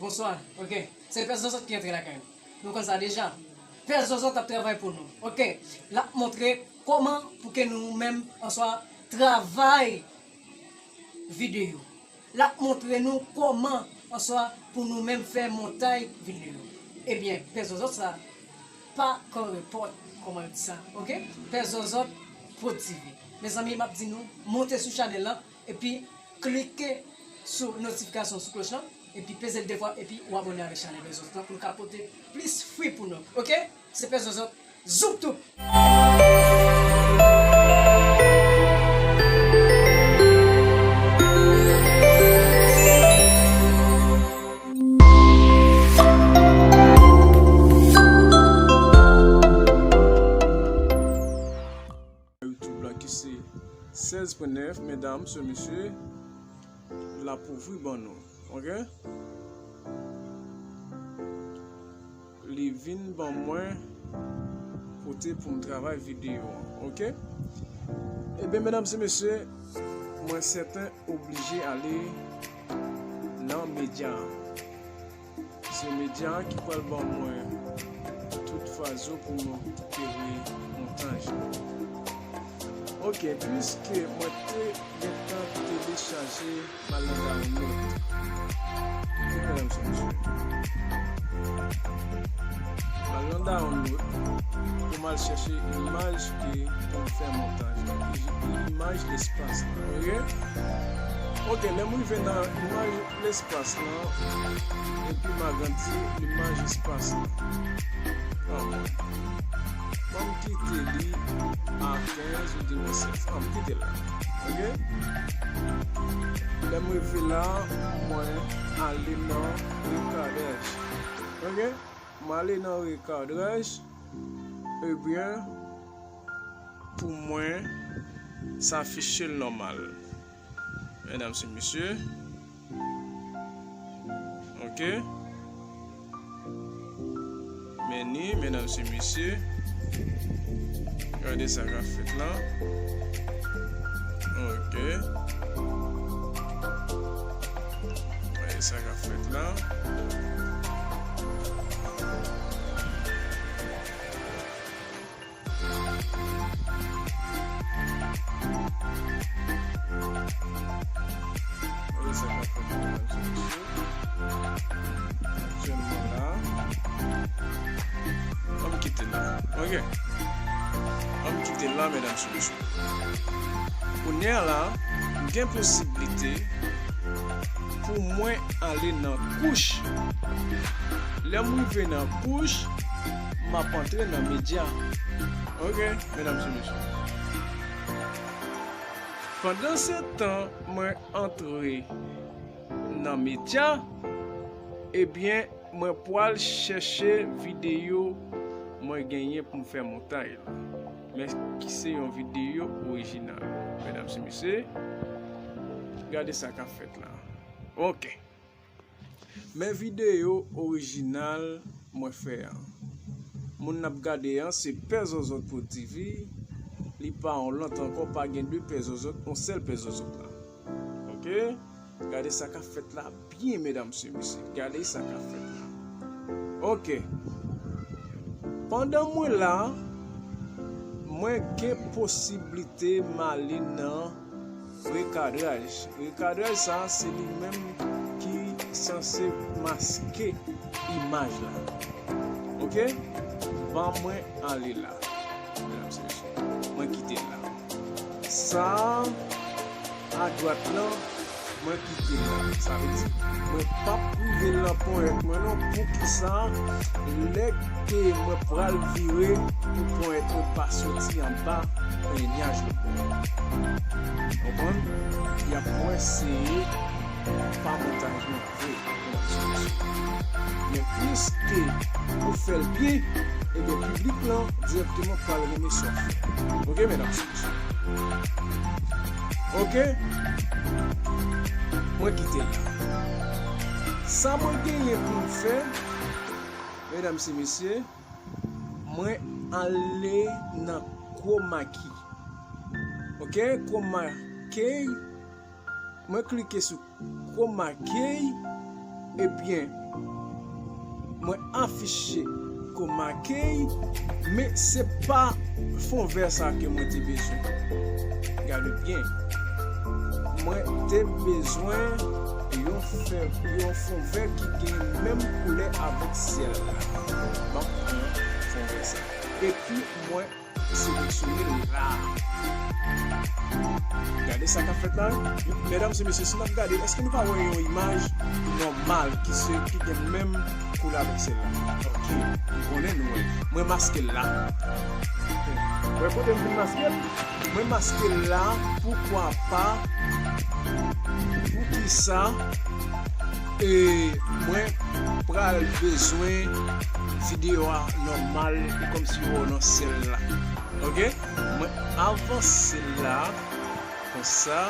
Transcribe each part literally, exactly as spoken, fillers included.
Bonswa. Ok. Se Pè Zòzòt ki antre lakay nou. Nou konn sa deja. Pè Zòzòt ap travay pou nou. Ok. L ap montre kòman pou ke nou menm, oswa travay videyo. L ap montre nou kòman, oswa pou nou menm fè montay videyo. Ebyen, Pè Zòzòt sa pa kòrepòt, kòman yo di sa, ok? Pè Zòzòt Prod T V. Mezanmi, m ap di nou, monte sou chanèl lan, epi klike sou notifikasyon, sou klòch lan, epi peze l de fwa, epi w abòne avèk chanèl Pè Zòzòt lan pou l ka pote plis fwi pou nou, ok? Se Pè Zòzòt, Zouk Tout! YouTube la ki se sèz pwen nèf, medam, se mesye, l ap ouvri ban nou, ok? Li vin ban mwen kote pou m travay videyo an, ok? Ebyen, medam e mesye, mwen sèten oblije ale nan medya an. Se medya an ki pral ban mwen tout faz yo pou mwen fè montaj. Ok, piske mwen te gentan telechaje, m al nan download. Ok, medam e mesye. M al nan download pou m al chèche imaj ke pou m fè montaj la. Imaj espas la, ok? Ok, lè m rive nan imaj espas lan, epi m agrandi imaj espas lan. An, ban m kite li a kenz ou diven sèt. An, m kite l la. Ok? Lè m rive la, mwen ale nan rekadraj. Ok? Mwen ale nan rekadraj. Ebyen, pou mwen, sa afiche l nòmal. Medam e mesye. Ok. Men ni, medam e mesye. Gade sa k ap fèt la. Ok. Gade sa k ap fèt la. Gade sa k ap fèt la, medam e mesye. Aktyèlman la. Ban m kite l la. Ok. Ban m kite l la, medam e mesye. Kounye a la, m gen posiblite pou mwen ale nan kouch. Lè m rive nan kouch, m ap antre nan medya. Ok, medam e mesye. Pandansetan, mwen antre nan medya, ebyen, mwen pral chèche videyo mwen genyen pou m fè montaj la. Men ki se yon videyo orijinal. Medam e mesye, gade sa k ap fèt la. Ok. Men videyo orijinal mwen fè an. Moun n ap gade an se Pè Zòzòt Prod T V. Li pa yon lòt ankò, pa gen de Pè Zòzòt, yon sèl Pè Zòzòt la. Ok? Gade sa k ap fèt la byen, medam e mesye. Gade sa k ap fèt la. Ok. Pandan mwen la, mwen gen posiblite m ale nan rekadraj. Rekadraj sa, se li menm ki sanse maske imaj la. Ok? Ban mwen ale la. Medam e mesye, mwen kite l la. Sa a dwat lan, mwen kite l la. Sa vle di, mwen p ap rive nan ponyèt mwen non. Poukisa? Lè ke mwen pral vire pou ponyèt mwen pa soti anba panyaj la. Konprann? Y ap mwen seye pa montaj mwen vre. Men piske ou fè l byen, ebyen, piblik lan dirèkteman pral renmen sa w fè. Ok, medam e mesye? Ok? Mwen kite l la. Sa mwen genyen pou m fè, medam e mesye, mwen ale nan chroma key. Ok, chroma key, mwen klike sou chroma key, Ebyen, mwen afiche ko makey, men se pa fon vè sa ke mwen te bezwen. Gade byen. Mwen te bezwen yon fè, yon fon vè ki gen menm koulè avèk syèl la. Ban m pran fon vè sa. Epi mwen seleksyone l la. Gade sa k ap fèt la, wi. Medam e mesye, si n ap gade, èske nou pa wè yon imaj nòmal ki se, ki gen menm koulè avèk syèl la? Ok, m konnen nou wè. Mwen maske l la. Wè kote m fin maske l? Mwen maske l la, poukwa pa? Poukisa? E mwen pral bezwen videyo a nòmal, e kòmsi w wè w nan syèl la. Ok? Mwen avanse la, konsa.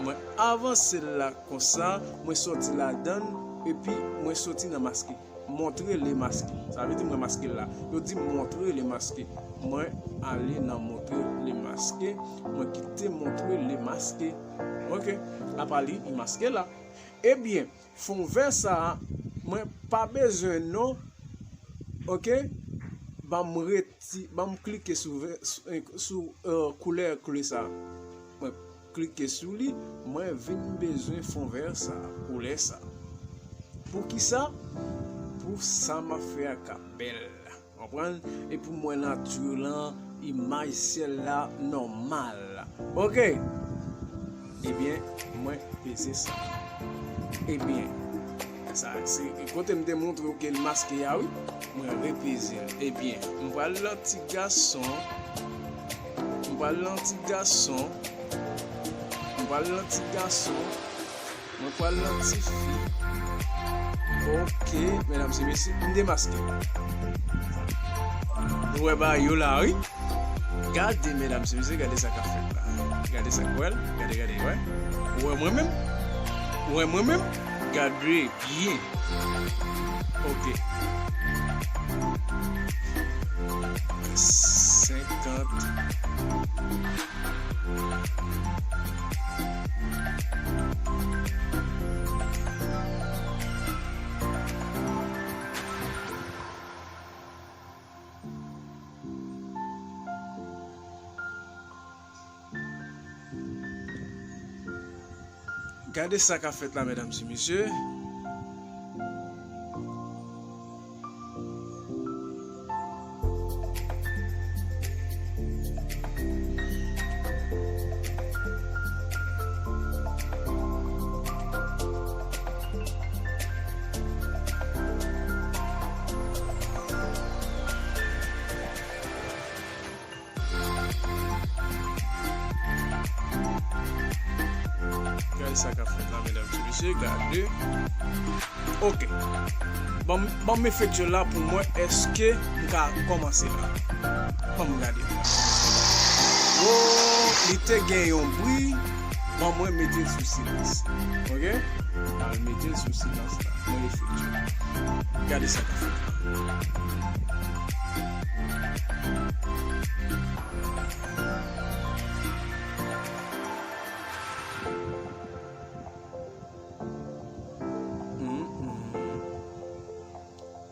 Mwen avanse la, konsa. Mwen soti ladann, epi mwen soti nan maske. Montre le maske. Sa vle di mwen maske l la. Yo di montre le maske. Mwen ale nan montre le maske. Mwen kite montre le maske. Ok? Apa li, li maske la. Ebyen, fon vè sa a, mwen pa bezwen non. Ok? Ban m reti-, ban m klike sou vè, sou, sou, eh, koulè kle sa a. Mwen klike sou li, mwen vin bezwen fon vè sa a, koulè sa a. Poukisa? Pou sa m ap fè a ka bèl. Konprann? E pou m wè nati lan, imaj syèl la nòmal. Ok. Ebyen, mwen peze sa. Ebyen, sa se kote m te montre w ke l maske a, wi. Mwen repeze l. Ebyen, m pral nan ti gason. M pral nan ti gason. M pral nan ti gason. Mwen pral nan ti fi. Ok, medam e mesye, m demaske. Nou wè bagay yo la, wi. Gade, medam e mesye, gade sa k ap fèt la. Gade sa k wè l. Gade, gade, wè. Ou wè mwen menm? Ou wè mwen menm? Gade byen. Ok. Senkant. Gade sa k ap fèt la, medam e mesye. Gade sa k ap fèt la, medam e mesye, gade. Ok. Ban m, ban m efektyel la pou m wè èske m ka kòmanse la. Ban m gade. Oh, li te gen yon bri. Ban mwen mete l sou silans. Ok? Al mete l sou silans la. Mwen efektyel. Gade sa k ap fèt la. Mm, mm.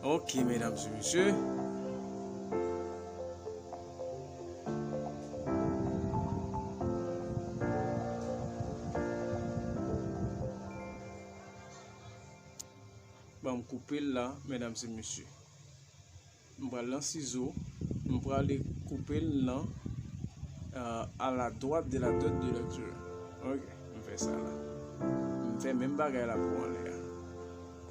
Ok, medam e mesye. Ban m koupe l la, medam e mesye. M pral nan sizo, m prale koupe l nan, euh, à la droite de la tête de lecture. Ok, m fè sa la. M fè menm bagay la pou anlè a.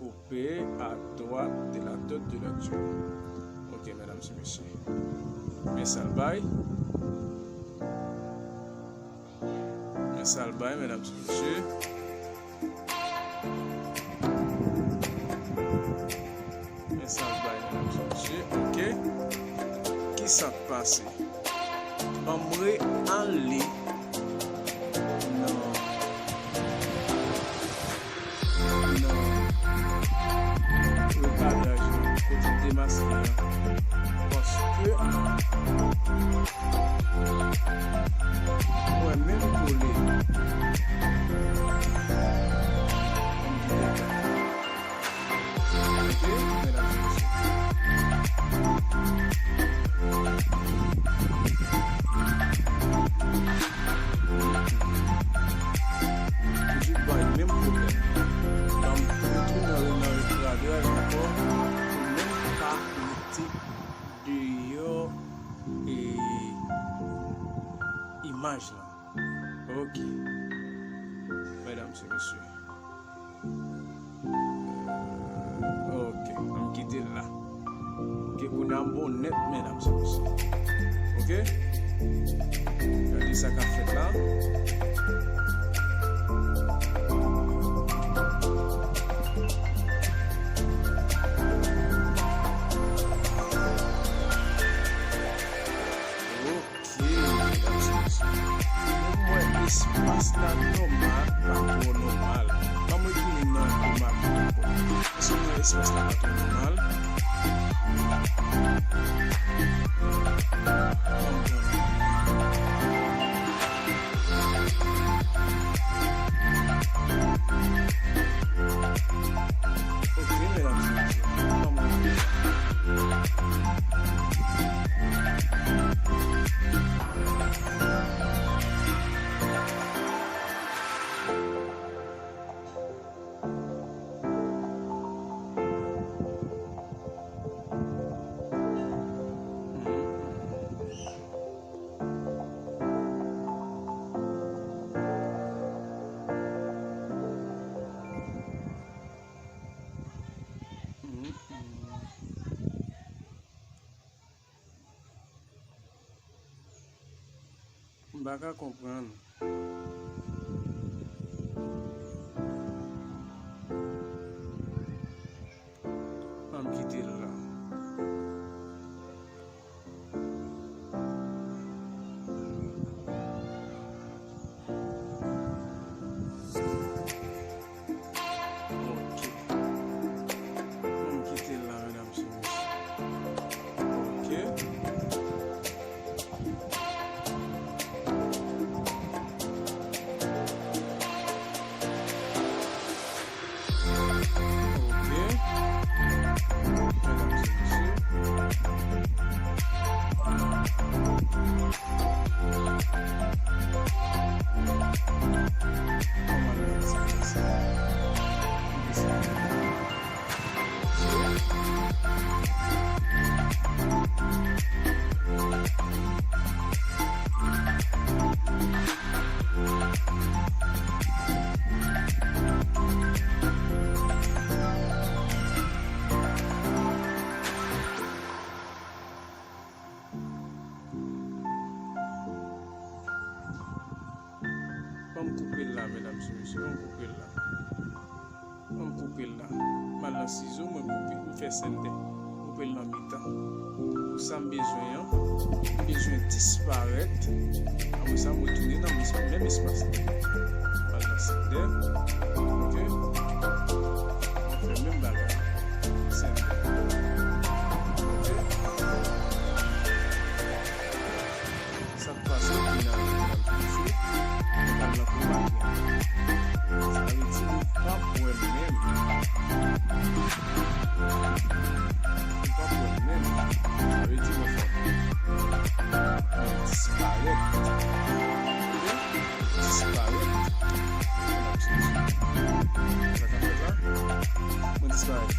Koupe à droite de la tête de lecture. Ok, medam e mesye. Men sa l bay. Men sa l bay, medam e mesye. Men sa l bay, medam e mesye. Ok. Kisa k pase? Ban m re ale nan, nan rekadaj la, kote demaske a. Paske mwen menm kole. Ban m kite sa. Ok, medam e mesye. Toujou bay menm pwoblèm. Ban m retounen nan rekadraj ankò pou menm pa mete deyò, e, imaj lan. Ok. Medam e mesye. Ok, ann kite l la. Ok, kounye a m bon nèt, medam e mesye. Ok? Gade sa k ap fèt la. Ok, medam e mesye. Mwen wè espas la nòmal, pa twò nòmal. Ban m retounen nan koma ankò. Èske w wè espas la pa twò nòmal? Ok, medam e mesye. Ban m retounen. M pa ka konprann. Ann kite l la. Ok. Ann kite l la, medam e mesye. Ok. Ok. Medam e mesye. Kòman nou ap di sa? Ban m koupe l la, medam e mesye, ban m koupe l la. Ban m koupe l la. M al nan sizo, mwen koupe, m fè sènte. M koupe l nan mitan. Pou sa m bezwen an, m bezwen disparèt. Apre sa, m retounen nan menm espas la. M al nan sènte. Ok? M fè menm bagay la. Sènte. Ok? Sa k pase, kounye a, mesye, nou pral nan koma a. Sa vle di nou p ap wè menm. Nou p ap wè menm. Sa vle di nou fè mwen disparèt. Ok? Disparèt. Sa k ap fèt la? Mwen disparèt.